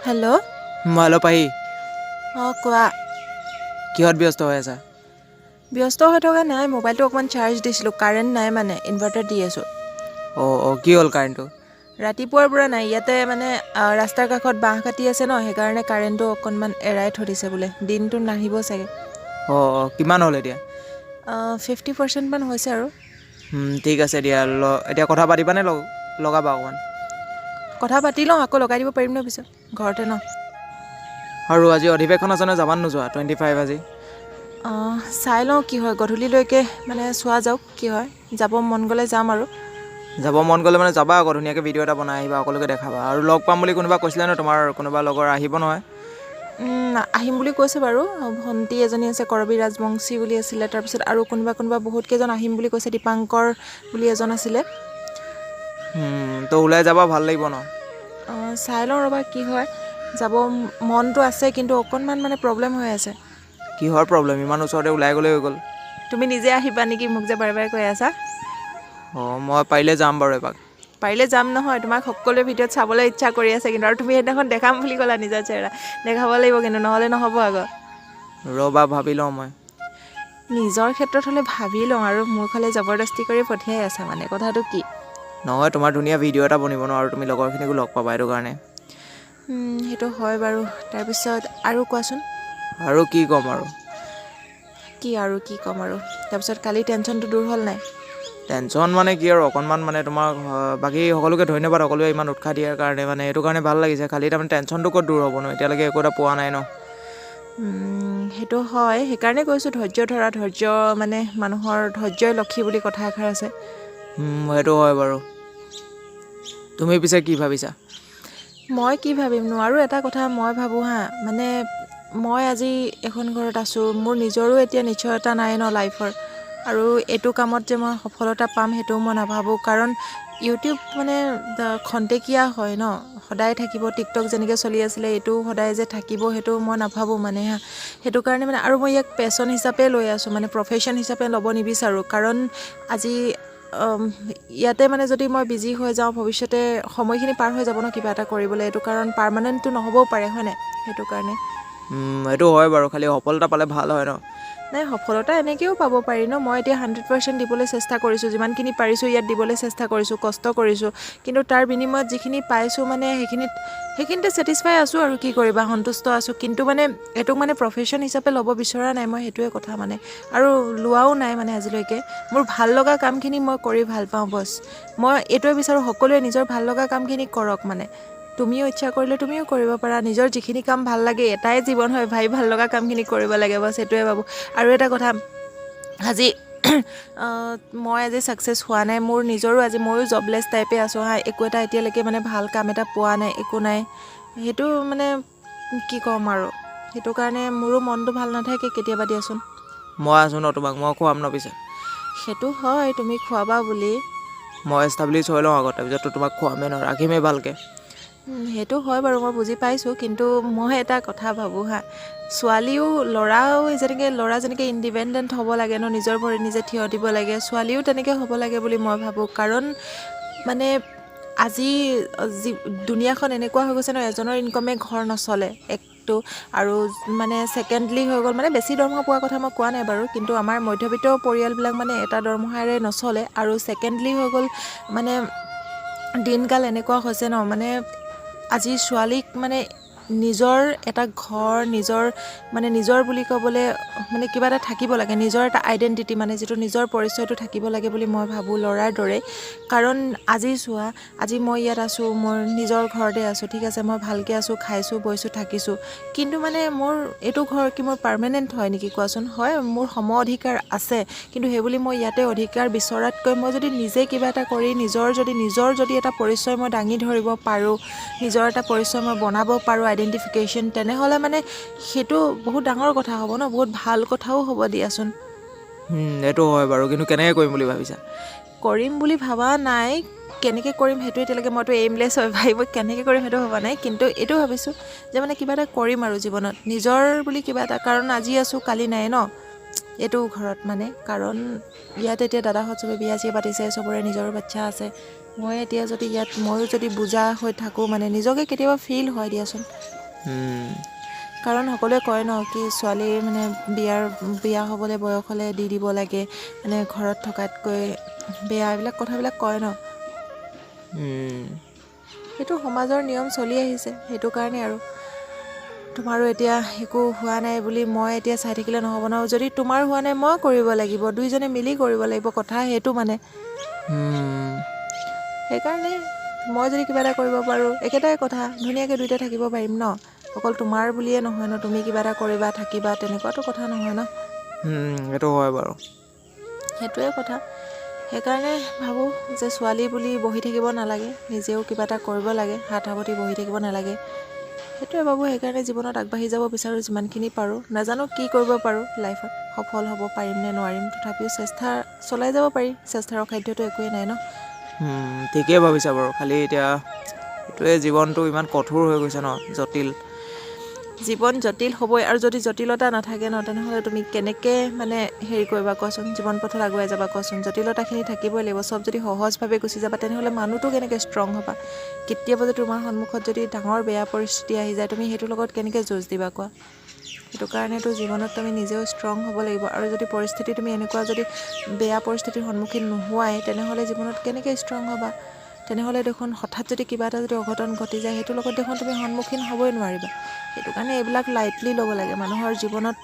Hello'. Hello' পাহি। অঁ, কোৱা। কিহত ব্যস্ত হৈ আছা? ব্যস্ত হৈ থকা নাই, মোবাইলটো অকণমান চাৰ্জ দিছিলোঁ। কাৰেণ্ট নাই, মানে ইনভাৰ্টাৰ দি আছোঁ। অঁ, কি হ'ল কাৰেণ্টটো? ৰাতিপুৱাৰ পৰা নাই ইয়াতে। মানে ৰাস্তাৰ কাষত বাঁহ কাটি আছে ন, সেইকাৰণে কাৰেণ্টটো অকণমান এৰাই থৈ দিছে বোলে। দিনটো নাহিব চাগে। অঁ, কিমান হ'ল এতিয়া? 50%মান হৈছে আৰু। ঠিক আছে দিয়া। এতিয়া কথা পাতিবানে লগাবা অকণমান? কথা পাতি লওঁ, আকৌ লগাই দিব পাৰিম ন পিছত, ঘৰতে ন। আৰু আজি অধিৱেশন আছে নহয়, যাবানে নোযোৱা? 25 আজি। চাই লওঁ কি হয়। গধূলিলৈকে মানে চোৱা যাওক কি হয়। যাব মন গ'লে যাম আৰু। যাব মন গ'লে মানে যাবা আকৌ, ধুনীয়াকৈ ভিডিঅ' এটা বনাই আহিবা, সকলোকে দেখাবা। আৰু লগ পাম বুলি কোনোবা কৈছিলে ন, তোমাৰ কোনোবা লগৰ আহিব নহয়? আহিম বুলি কৈছে বাৰু। ভণ্টি এজনী আছে, কৰবী ৰাজবংশী বুলি আছিলে। তাৰপিছত আৰু কোনোবা কোনোবা বহুত কেইজন আহিম বুলি কৈছে। দীপাংকৰ বুলি এজন আছিলে। তো ওলাই যাবা, ভাল লাগিব ন। চাই লওঁ ৰ'বা কি হয়। যাব মনটো আছে, কিন্তু অকণমান মানে প্ৰব্লেম হৈ আছে। কিহৰ প্ৰব্লেম? ইমান ওচৰতে, ওলাই গ'লেই হৈ গ'ল। তুমি নিজে আহিবা নেকি? মোক যে বাৰে বাৰে কৈ আছা। অঁ, মই পাৰিলে যাম বাৰু এপাক। পাৰিলে যাম নহয়, তোমাক সকলোৱে ভিডিঅ'ত চাবলৈ ইচ্ছা কৰি আছে কিন্তু। আৰু তুমি সেইদিনাখন দেখাম বুলি ক'লা নিজৰ চেহেৰা, দেখাব লাগিব কিন্তু, নহ'লে নহ'ব আকৌ। ৰ'বা, ভাবি লওঁ মই। নিজৰ ক্ষেত্ৰত হ'লে ভাবি লওঁ আৰু মোৰ ফালে জবৰদস্তি কৰি পঠিয়াই আছা, মানে কথাটো কি? নহয়, তোমাৰ ধুনীয়া ভিডিঅ' এটা বনিব ন আৰু তুমি লগৰখিনিকো লগ পাবা, সেইটো কাৰণে। সেইটো হয় বাৰু। তাৰপিছত আৰু কোৱাচোন। আৰু কি ক'ম আৰু? কি আৰু কি ক'ম আৰু? তাৰপিছত কালি টেনশ্যনটো দূৰ হ'ল নাই? টেনশ্যন মানে কি আৰু, অকণমান মানে তোমাৰ বাকী সকলোকে ধন্যবাদ, সকলোৱে ইমান উৎসাহ দিয়াৰ কাৰণে, মানে সেইটো কাৰণে ভাল লাগিছে। খালি তাৰমানে টেনশ্যনটো ক'ত দূৰ হ'ব ন, এতিয়ালৈকে একো এটা পোৱা নাই ন। সেইটো হয়, সেইকাৰণে কৈছোঁ ধৈৰ্য ধৰা। ধৈৰ্য মানে মানুহৰ ধৈৰ্যই লক্ষী বুলি কথা এষাৰ আছে। সেইটো হয় বাৰু। তুমি পিছে কি ভাবিছা? মই কি ভাবিমনো আৰু? এটা কথা মই ভাবোঁ হা, মানে মই আজি এখন ঘৰত আছোঁ, মোৰ নিজৰো এতিয়া নিশ্চয়তা নাই ন লাইফৰ। আৰু এইটো কামত যে মই সফলতা পাম, সেইটোও মই নাভাবোঁ। কাৰণ ইউটিউব মানে খন্তেকীয়া হয় ন, সদায় থাকিব, টিকটক যেনেকৈ চলি আছিলে, এইটোও সদায় যে থাকিব সেইটো মই নাভাবোঁ মানে হা। সেইটো কাৰণে মানে আৰু মই ইয়াক পেশ্যন হিচাপে লৈ আছোঁ, মানে প্ৰফেশ্যন হিচাপে ল'ব নিবিচাৰোঁ। কাৰণ আজি ইয়াতে মানে যদি মই বিজি হৈ যাওঁ, ভৱিষ্যতে সময়খিনি পাৰ হৈ যাব ন কিবা এটা কৰিবলৈ। এইটো কাৰণ পাৰ্মানেণ্টটো নহ'বও পাৰে, হয় নাই? সেইটো কাৰণে। সেইটো হয় বাৰু, খালি সফলতা পালে ভাল হয় ন। নাই, সফলতা এনেকৈও পাব পাৰি ন। মই এতিয়া 100% দিবলৈ চেষ্টা কৰিছোঁ, যিমানখিনি পাৰিছোঁ ইয়াত দিবলৈ চেষ্টা কৰিছোঁ, কষ্ট কৰিছোঁ। কিন্তু তাৰ বিনিময়ত যিখিনি পাইছোঁ, মানে সেইখিনিতে ছেটিছফাই আছোঁ আৰু কি কৰিবা, সন্তুষ্ট আছোঁ। কিন্তু মানে এইটোক মানে প্ৰফেশ্যন হিচাপে ল'ব বিচৰা নাই মই, সেইটোৱে কথা মানে। আৰু লোৱাও নাই মানে আজিলৈকে। মোৰ ভাল লগা কামখিনি মই কৰি ভাল পাওঁ, বছ। মই এইটোৱে বিচাৰোঁ, সকলোৱে নিজৰ ভাল লগা কামখিনি কৰক। মানে তুমিও ইচ্ছা কৰিলে তুমিও কৰিব পাৰা, নিজৰ যিখিনি কাম ভাল লাগে। এটাই জীৱন হয় ভাই, ভাল লগা কামখিনি কৰিব লাগে, বছ, সেইটোৱে ভাবোঁ। আৰু এটা কথা, আজি মই আজি ছাকচেছ হোৱা নাই, মোৰ নিজৰো আজি ময়ো জবলেছ টাইপে আছোঁ হা। একো এটা এতিয়ালৈকে মানে ভাল কাম এটা পোৱা নাই, একো নাই। সেইটো মানে কি ক'ম আৰু, সেইটো কাৰণে মোৰো মনটো ভাল নাথাকে কেতিয়াবা দিয়াচোন। মই আছোঁ ন তোমাক, মই খুৱাম ন পিছে। সেইটো হয়, তুমি খুৱাবা বুলি। মই এষ্টাব্লিছ হৈ লওঁ আগত, তাৰপিছততো তোমাক খুৱামেই ন, ৰাখিমেই ভালকৈ। সেইটো হয় বাৰু, মই বুজি পাইছোঁ। কিন্তু মই এটা কথা ভাবোঁ হা, ছোৱালীও ল'ৰাও যেনেকৈ, ল'ৰা যেনেকৈ ইণ্ডিপেণ্ডেণ্ট হ'ব লাগে ন, নিজৰ ভৰিত নিজে থিয় দিব লাগে, ছোৱালীও তেনেকৈ হ'ব লাগে বুলি মই ভাবোঁ। কাৰণ মানে আজি যি দুনীয়াখন এনেকুৱা হৈ গৈছে ন, এজনৰ ইনকমে ঘৰ নচলে একটো। আৰু মানে ছেকেণ্ডলি হৈ গ'ল, মানে বেছি দৰমহা পোৱাৰ কথা মই কোৱা নাই বাৰু, কিন্তু আমাৰ মধ্যবিত্ত পৰিয়ালবিলাক মানে এটা দৰমহাৰে নচলে। আৰু ছেকেণ্ডলি হৈ গ'ল, মানে দিনকাল এনেকুৱা হৈছে ন, মানে আজি ছোৱালীক মানে নিজৰ এটা ঘৰ, নিজৰ মানে নিজৰ বুলি ক'বলৈ মানে কিবা এটা থাকিব লাগে, নিজৰ এটা আইডেণ্টিটি, মানে যিটো নিজৰ পৰিচয়টো থাকিব লাগে বুলি মই ভাবোঁ ল'ৰাৰ দৰে। কাৰণ আজি চোৱা, আজি মই ইয়াত আছোঁ, মোৰ নিজৰ ঘৰতে আছোঁ, ঠিক আছে, মই ভালকৈ আছোঁ, খাইছোঁ, বৈছোঁ, থাকিছোঁ। কিন্তু মানে মোৰ এইটো ঘৰ কি মোৰ পাৰ্মানেণ্ট হয় নেকি কোৱাচোন? হয়, মোৰ সম অধিকাৰ আছে, কিন্তু সেইবুলি মই ইয়াতে অধিকাৰ বিচৰাতকৈ মই যদি নিজে কিবা এটা কৰি নিজৰ যদি এটা পৰিচয় মই দাঙি ধৰিব পাৰোঁ, নিজৰ এটা পৰিচয় মই বনাব পাৰোঁ, আইডেণ্টিফিকেশ্যন, তেনেহ'লে মানে সেইটো বহুত ডাঙৰ কথা হ'ব ন, বহুত ভাল কথাও হ'ব দিয়াচোন। এইটো হয় বাৰু, কিন্তু কেনেকৈ কৰিম বুলি ভাবিছা? কৰিম বুলি ভবা নাই। কেনেকৈ কৰিম সেইটো এতিয়ালৈকে, মইতো এইমলেছ হয় ভাই, মই কেনেকৈ কৰিম সেইটো ভবা নাই। কিন্তু এইটো ভাবিছোঁ যে মানে কিবা এটা কৰিম আৰু জীৱনত নিজৰ বুলি কিবা এটা। কাৰণ আজি আছোঁ, কালি নাই ন এইটো ঘৰত মানে। কাৰণ ইয়াত এতিয়া দাদাহঁত চবে বিয়া চিয়া পাতিছে, চবৰে নিজৰ বাচ্ছা আছে। মই এতিয়া যদি ইয়াত ময়ো যদি বোজা হৈ থাকোঁ, মানে নিজকে কেতিয়াবা ফিল হয় দিয়াচোন। কাৰণ সকলোৱে কয় ন কি ছোৱালীৰ মানে বিয়া হ'বলৈ বয়স হ'লে দি দিব লাগে, মানে ঘৰত থকাতকৈ বেয়া, এইবিলাক কথাবিলাক কয় ন। সেইটো সমাজৰ নিয়ম চলি আহিছে, সেইটো কাৰণে। আৰু তোমাৰো এতিয়া একো হোৱা নাই বুলি মই এতিয়া চাই থাকিলে নহ'ব ন। যদি তোমাৰ হোৱা নাই, মই কৰিব লাগিব, দুইজনে মিলি কৰিব লাগিব, কথা সেইটো মানে। সেইকাৰণে মই যদি কিবা এটা কৰিব পাৰোঁ, একেটাই কথা, ধুনীয়াকৈ দুইটা থাকিব পাৰিম ন। অকল তোমাৰ বুলিয়ে নহয় ন, তুমি কিবা এটা কৰিবা থাকিবা, তেনেকুৱাতো কথা নহয় ন। সেইটো হয় বাৰু। সেইটোৱে কথা। সেইকাৰণে ভাবোঁ যে ছোৱালী বুলি বহি থাকিব নালাগে, নিজেও কিবা এটা কৰিব লাগে, হাত সাৱটি বহি থাকিব নালাগে, সেইটোৱে ভাবোঁ। সেইকাৰণে জীৱনত আগবাঢ়ি যাব বিচাৰোঁ যিমানখিনি পাৰোঁ। নাজানো কি কৰিব পাৰোঁ লাইফত, সফল হ'ব পাৰিম নে নোৱাৰিম, তথাপিও চেষ্টা চলাই যাব পাৰি। চেষ্টাৰ অসাধ্যটো একোৱেই নাই ন। ঠিকেই ভাবিছা বাৰু। খালি এতিয়া এইটোৱে, জীৱনটো ইমান কঠোৰ হৈ গৈছে ন, জটিল। জীৱন জটিল হ'বই, আৰু যদি জটিলতা নাথাকে ন, তেনেহ'লে তুমি কেনেকৈ মানে হেৰি কৰিবা কোৱাচোন, জীৱন পথত আগুৱাই যাবা কোৱাচোন? জটিলতাখিনি থাকিবই লাগিব। চব যদি সহজভাৱে গুচি যাবা, তেনেহ'লে মানুহটো কেনেকৈ ষ্ট্ৰং হ'বা? কেতিয়াবা যদি তোমাৰ সন্মুখত যদি ডাঙৰ বেয়া পৰিস্থিতি আহি যায়, তুমি সেইটোৰ লগত কেনেকৈ যুঁজ দিবা কোৱা? সেইটো কাৰণেতো জীৱনত তুমি নিজেও ষ্ট্ৰং হ'ব লাগিব। আৰু যদি পৰিস্থিতি তুমি এনেকুৱা যদি বেয়া পৰিস্থিতিৰ সন্মুখীন নোহোৱাই, তেনেহ'লে জীৱনত কেনেকৈ ষ্ট্ৰং হ'বা? তেনেহ'লে দেখোন হঠাৎ যদি কিবা এটা যদি অঘটন ঘটি যায়, সেইটোৰ লগত দেখোন তুমি সন্মুখীন হ'বই নোৱাৰিবা। সেইটো কাৰণে এইবিলাক লাইটলি ল'ব লাগে। মানুহৰ জীৱনত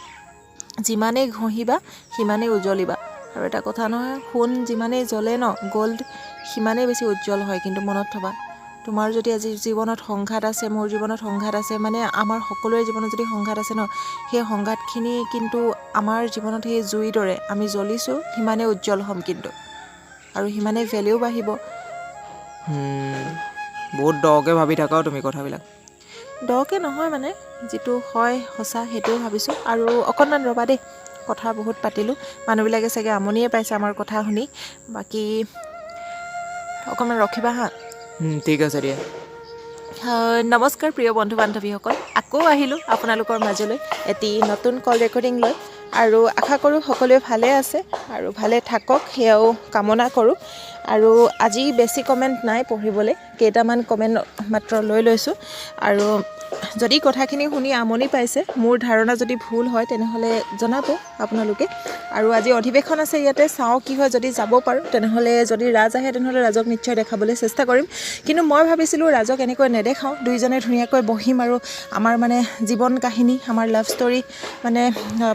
যিমানেই ঘঁহিবা সিমানেই উজ্বলিবা। আৰু এটা কথা নহয়, সোণ যিমানেই জ্বলে ন, গ'ল্ড সিমানেই বেছি উজ্জ্বল হয়। কিন্তু মনত থ'বা, তোমাৰ যদি আজি জীৱনত সংঘাত আছে, মোৰ জীৱনত সংঘাত আছে, মানে আমাৰ সকলোৰে জীৱনত যদি সংঘাত আছে ন, সেই সংঘাতখিনি কিন্তু আমাৰ জীৱনত সেই জুইৰ দৰে, আমি জ্বলিছোঁ, সিমানেই উজ্জ্বল হ'ম কিন্তু, আৰু সিমানেই ভেলিউ বাঢ়িব। বহুত দকৈ ভাবি থাকাও তুমি কথাবিলাক। দকৈ নহয়, মানে যিটো হয় সঁচা সেইটোও ভাবিছোঁ। আৰু অকণমান ৰ'বা দেই, কথা বহুত পাতিলোঁ, মানুহবিলাকে চাগে আমনিয়ে পাইছে আমাৰ কথা শুনি। বাকী অকণমান ৰখিবা হা। ঠিক আছে দিয়া। নমস্কাৰ প্ৰিয় বন্ধু বান্ধৱীসকল, আকৌ আহিলোঁ আপোনালোকৰ মাজলৈ এটি নতুন কল ৰেকৰ্ডিং লৈ। আৰু আশা কৰোঁ সকলোৱে ভালে আছে আৰু ভালে থাকক, সেয়াও কামনা কৰোঁ। আৰু আজি বেছি কমেণ্ট নাই পঢ়িবলৈ, কেইটামান কমেণ্ট মাত্ৰ লৈ লৈছোঁ। আৰু যদি কথাখিনি শুনি আমনি পাইছে, মোৰ ধাৰণা যদি ভুল হয়, তেনেহ'লে জনাব আপোনালোকে। আৰু আজি অধিৱেশন আছে ইয়াতে, চাওঁ কি হয়, যদি যাব পাৰোঁ তেনেহ'লে, যদি ৰাজ আহে তেনেহ'লে ৰাজক নিশ্চয় দেখাবলৈ চেষ্টা কৰিম। কিন্তু মই ভাবিছিলোঁ ৰাজক এনেকৈ নেদেখাওঁ, দুইজনে ধুনীয়াকৈ বহিম আৰু আমাৰ মানে জীৱন কাহিনী, আমাৰ লাভ ষ্টৰী, মানে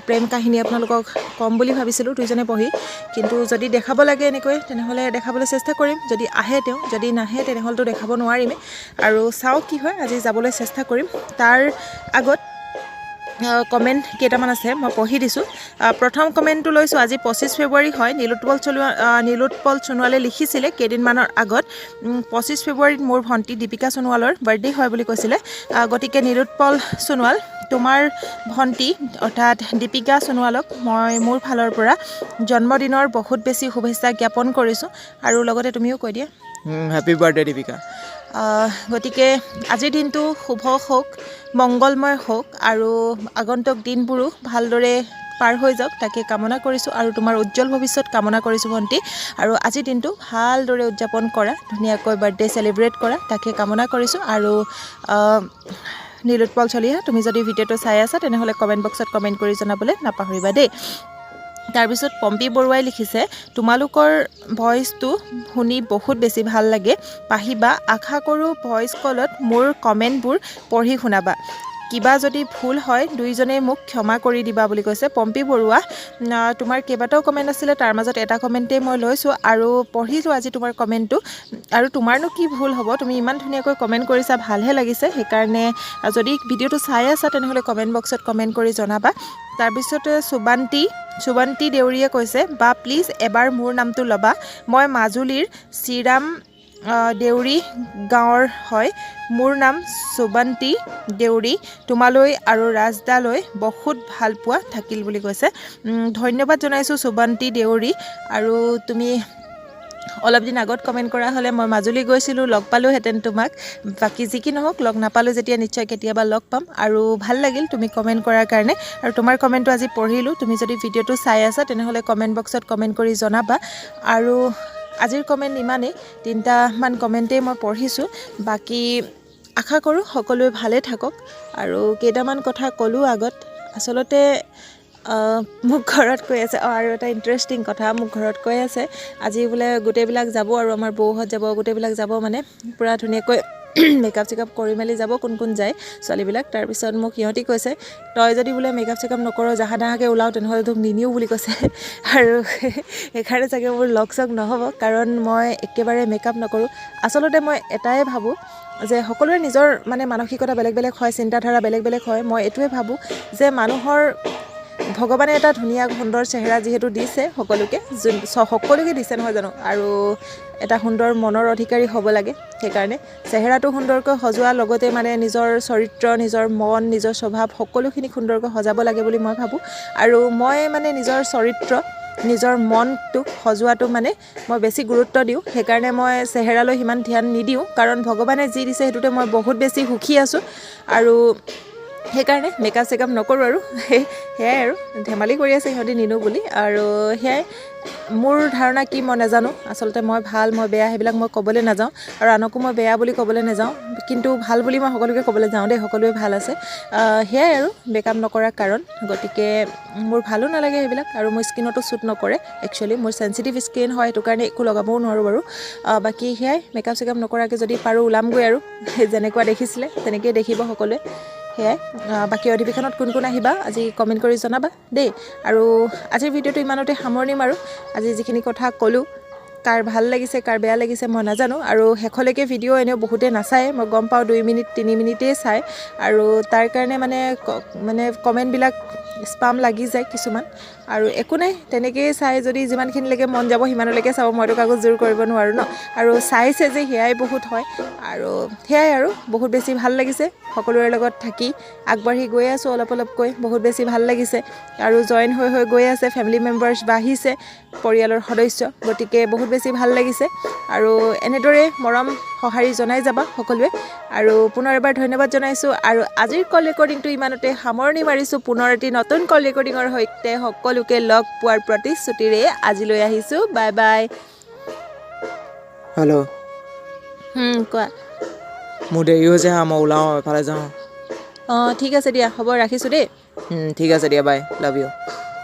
প্ৰেম কাহিনী আপোনালোকক ক'ম বুলি ভাবিছিলোঁ দুইজনে বহি। কিন্তু যদি দেখাব লাগে এনেকৈ, তেনেহ'লে দেখাবলৈ চেষ্টা কৰিম, যদি আহে তেওঁ। যদি নাহে তেনেহ'লেতো দেখাব নোৱাৰিমেই। আৰু চাওঁ কি হয়, আজি যাবলৈ চেষ্টা কৰিম। তাৰ আগত কমেণ্ট কেইটামান আছে, মই পঢ়ি দিছোঁ। প্ৰথম কমেণ্টটো লৈছোঁ, আজি 25 ফেব্ৰুৱাৰী হয়। নীলোৎপল সোণোৱালে লিখিছিলে কেইদিনমানৰ আগত, 25 ফেব্ৰুৱাৰীত মোৰ ভণ্টি দীপিকা সোণোৱালৰ বাৰ্থডে হয় বুলি কৈছিলে। গতিকে নীলোৎপল সোণোৱাল, তোমাৰ ভণ্টি অৰ্থাৎ দীপিকা সোণোৱালক মই মোৰ ফালৰ পৰা জন্মদিনৰ বহুত বেছি শুভেচ্ছা জ্ঞাপন কৰিছোঁ। আৰু লগতে তুমিও কৈ দিয়া। Happy birthday Deepika. গতিকে আজিৰ দিনটো শুভ হওক, মংগলময় হওক, আৰু আগন্তুক দিনবোৰো ভালদৰে পাৰ হৈ যাওক, তাকে কামনা কৰিছোঁ। আৰু তোমাৰ উজ্জ্বল ভৱিষ্যত কামনা কৰিছোঁ ভণ্টি। আৰু আজিৰ দিনটো ভালদৰে উদযাপন কৰা, ধুনীয়াকৈ বাৰ্থডে চেলিব্ৰেট কৰা, তাকে কামনা কৰিছোঁ। আৰু নীলোৎপল চলিহা, তুমি যদি ভিডিঅ'টো চাই আছা, তেনেহ'লে কমেণ্ট বক্সত কমেণ্ট কৰি জনাবলৈ নাপাহৰিবা দেই। তাৰপিছত পম্পী বৰুৱাই লিখিছে, তোমালোকৰ ভইচটো শুনি বহুত বেছি ভাল লাগে পাহিবা, আশা কৰোঁ ভইচ কলত মোৰ কমেণ্টবোৰ পঢ়ি শুনাবা, কিবা যদি ভুল হয় দুইজনেই মোক ক্ষমা কৰি দিবা বুলি কৈছে পম্পী বৰুৱা। তোমাৰ কেইবাটাও কমেণ্ট আছিলে, তাৰ মাজত এটা কমেণ্টেই মই লৈছোঁ আৰু পঢ়িছোঁ আজি তোমাৰ কমেণ্টটো। আৰু তোমাৰনো কি ভুল হ'ব, তুমি ইমান ধুনীয়াকৈ কমেণ্ট কৰিছা, ভালহে লাগিছে। সেইকাৰণে যদি ভিডিঅ'টো চাই আছা, তেনেহ'লে কমেণ্ট বক্সত কমেণ্ট কৰি জনাবা। তাৰপিছতে সুবান্তি দেউৰীয়ে কৈছে, বা প্লিজ এবাৰ মোৰ নামটো ল'বা, মই মাজুলীৰ শ্ৰীৰাম দেউৰী গাঁৱৰ হয়, মোৰ নাম সুবান্তি দেউৰী, তোমালৈ আৰু ৰাজদালৈ বহুত ভাল পোৱা থাকিল বুলি কৈছে। ধন্যবাদ জনাইছোঁ সুবান্তি দেউৰী। আৰু তুমি অলপ দিন আগত কমেণ্ট কৰা হ'লে মই মাজুলী গৈছিলোঁ, লগ পালোঁহেঁতেন তোমাক। বাকী যি কি নহওক, লগ নাপালোঁ যেতিয়া নিশ্চয় কেতিয়াবা লগ পাম। আৰু ভাল লাগিল তুমি কমেণ্ট কৰাৰ কাৰণে, আৰু তোমাৰ কমেণ্টটো আজি পঢ়িলোঁ। তুমি যদি ভিডিঅ'টো চাই আছা, তেনেহ'লে কমেণ্ট বক্সত কমেণ্ট কৰি জনাবা। আৰু আজিৰ কমেণ্ট ইমানেই, 3টামান কমেণ্টেই মই পঢ়িছোঁ। বাকী আশা কৰোঁ সকলোৱে ভালে থাকক। আৰু কেইটামান কথা ক'লোঁ আগত, আচলতে মোক ঘৰত কৈ আছে, আৰু এটা ইণ্টাৰেষ্টিং কথা মোক ঘৰত কৈ আছে, আজি বোলে গোটেইবিলাক যাব আৰু আমাৰ বৌহঁত যাব, গোটেইবিলাক যাব মানে পূৰা ধুনীয়াকৈ মেকআপ চেকআপ কৰি মেলি যাব, কোন কোন যায় ছোৱালীবিলাক। তাৰপিছত মোক সিহঁতি কৈছে, তই যদি বোলে মেকআপ চেকআপ নকৰ, জাহা তাহাকৈ ওলাওঁ, তেনেহ'লে তোক নিনিও বুলি কৈছে। আৰু সেইকাৰণে চাগে মোৰ লগ চগ নহ'ব, কাৰণ মই একেবাৰে মেকআপ নকৰোঁ। আচলতে মই এটাই ভাবোঁ যে সকলোৰে নিজৰ মানে মানসিকতা বেলেগ বেলেগ হয়, চিন্তাধাৰা বেলেগ বেলেগ হয়। মই এইটোৱে ভাবোঁ যে মানুহৰ ভগৱানে এটা ধুনীয়া সুন্দৰ চেহেৰা যিহেতু দিছে সকলোকে, যোন সকলোকে দিছে নহয় জানো, আৰু এটা সুন্দৰ মনৰ অধিকাৰী হ'ব লাগে। সেইকাৰণে চেহেৰাটো সুন্দৰকৈ সজোৱাৰ লগতে মানে নিজৰ চৰিত্ৰ, নিজৰ মন, নিজৰ স্বভাৱ সকলোখিনি সুন্দৰকৈ সজাব লাগে বুলি মই ভাবোঁ। আৰু মই মানে নিজৰ চৰিত্ৰ, নিজৰ মনটোক সজোৱাটো মানে মই বেছি গুৰুত্ব দিওঁ। সেইকাৰণে মই চেহেৰালৈ সিমান ধ্যান নিদিওঁ, কাৰণ ভগৱানে যি দিছে সেইটোতে মই বহুত বেছি সুখী আছোঁ। আৰু সেইকাৰণে মেকআপ চেকআপ নকৰোঁ আৰু সেয়াই আৰু ধেমালি কৰি আছে সিহঁতি নিনো বুলি। আৰু সেয়াই মোৰ ধাৰণা, কি মই নাজানো আচলতে, মই ভাল মই বেয়া সেইবিলাক মই ক'বলৈ নাযাওঁ, আৰু আনকো মই বেয়া বুলি ক'বলৈ নাযাওঁ, কিন্তু ভাল বুলি মই সকলোকে ক'বলৈ যাওঁ দেই, সকলোৱে ভাল আছে। সেয়াই আৰু মেকআপ নকৰাৰ কাৰণ। গতিকে মোৰ ভালো নালাগে সেইবিলাক, আৰু মোৰ স্কিনতো শ্বুট নকৰে। একচুৱেলি মোৰ চেঞ্চিটিভ স্কিন হয়, সেইটো কাৰণে একো লগাবও নোৱাৰোঁ বাৰু। বাকী সেয়াই মেকআপ চেকআপ নকৰাকৈ যদি পাৰোঁ ওলামগৈ আৰু, যেনেকুৱা দেখিছিলে তেনেকেই দেখিব সকলোৱে। সেয়াই বাকী অধিৱেশনত কোন কোন আহিবা আজি কমেণ্ট কৰি জনাবা দেই। আৰু আজিৰ ভিডিঅ'টো ইমানতে সামৰণি মাৰোঁ। আজি যিখিনি কথা ক'লোঁ, কাৰ ভাল লাগিছে কাৰ বেয়া লাগিছে মই নাজানো। আৰু শেষলৈকে ভিডিঅ' এনেও বহুতে নাচায়, মই গম পাওঁ, 2 মিনিট 3 মিনিটেই চায়। আৰু তাৰ কাৰণে মানে মানে কমেণ্টবিলাক স্পাম লাগি যায় কিছুমান। আৰু একো নাই, তেনেকৈয়ে চাই যদি যিমানখিনিলৈকে মন যাব সিমানলৈকে চাব, মইতো কাকো জোৰ কৰিব নোৱাৰোঁ ন। আৰু চাইছে যে সেয়াই বহুত হয়। আৰু সেয়াই আৰু বহুত বেছি ভাল লাগিছে সকলোৰে লগত থাকি, আগবাঢ়ি গৈ আছোঁ অলপ অলপকৈ, বহুত বেছি ভাল লাগিছে। আৰু জইন হৈ হৈ গৈ আছে, ফেমিলি মেম্বাৰ্ছ বাঢ়িছে, পৰিয়ালৰ সদস্য, গতিকে বহুত বেছি ভাল লাগিছে। আৰু এনেদৰে মৰম সঁহাৰি জনাই যাবা সকলোৱে। আৰু পুনৰ এবাৰ ধন্যবাদ জনাইছোঁ। আৰু আজিৰ কল ৰেকৰ্ডিংটো ইমানতে সামৰণি মাৰিছোঁ। পুনৰ এটি নতুন কল ৰেকৰ্ডিঙৰ সৈতে সকলোকে লগ পোৱাৰ প্ৰতিশ্ৰুতিৰে আজিলৈ আহিছোঁ। Bye bye. Hello. কোৱা। মোৰ দেৰি হৈছে হা, মই ওলাওঁ, এফালে যাওঁ। অঁ, ঠিক আছে দিয়া, হ'ব, ৰাখিছোঁ দেই। ঠিক আছে দিয়া, bye, love you.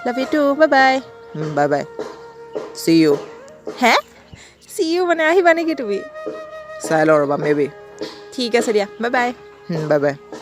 Love you too, bye bye. Bye bye, see you. হে, চি ইউ মানে আহিবা নেকি তুমি? চাই লওঁ ৰ'বা, মে বি। ঠিক আছে দিয়া, বাই বাই। Bye bye.